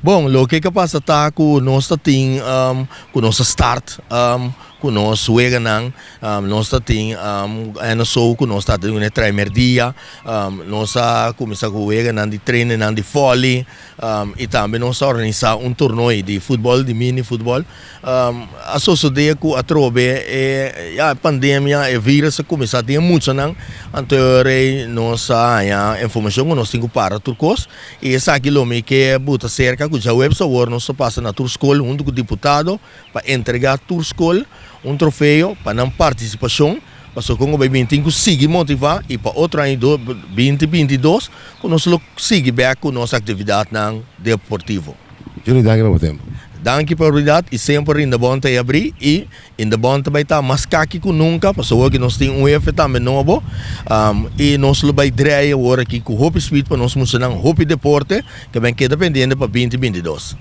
Bon, loke a pasa ta ku nos tin ku nos start ku nos weganan, nos tin NSO ku nos ta tin un traimerdia, nos a kuminsá ku weganan di training di volley i tambe nos a organisá un torneo di futbòl, di mini futbòl. A sosodé ku atrobe e ya pandemia, e virus a kuminsá tin muchanan, anto nos a haña informashon ku nos tin ku para tur kos. I esaki lo mi ke buta serka ku djaweps awor nos ta pasa na tur skol huntu ku diputado pa entregá tur skol un trofeo pa nan partisipashon, pasobra kon ku bai bin tin ku sigui motivá i pa otro aña 2022 ku nos lo sigui bèk ku nos aktividatnan deportivo. Juni, danki pa bo tempu. Danki pa oportunidat i semper Indebon ta abrí i Indebon ta bai ta mas kaki ku nunka, pasobra awor nos tin un hefe tambe nobo i nos lo bai drei awor aki ku hopi speed pa nos mustra nan hopi deporte ku ben keda pendiente pa 2022.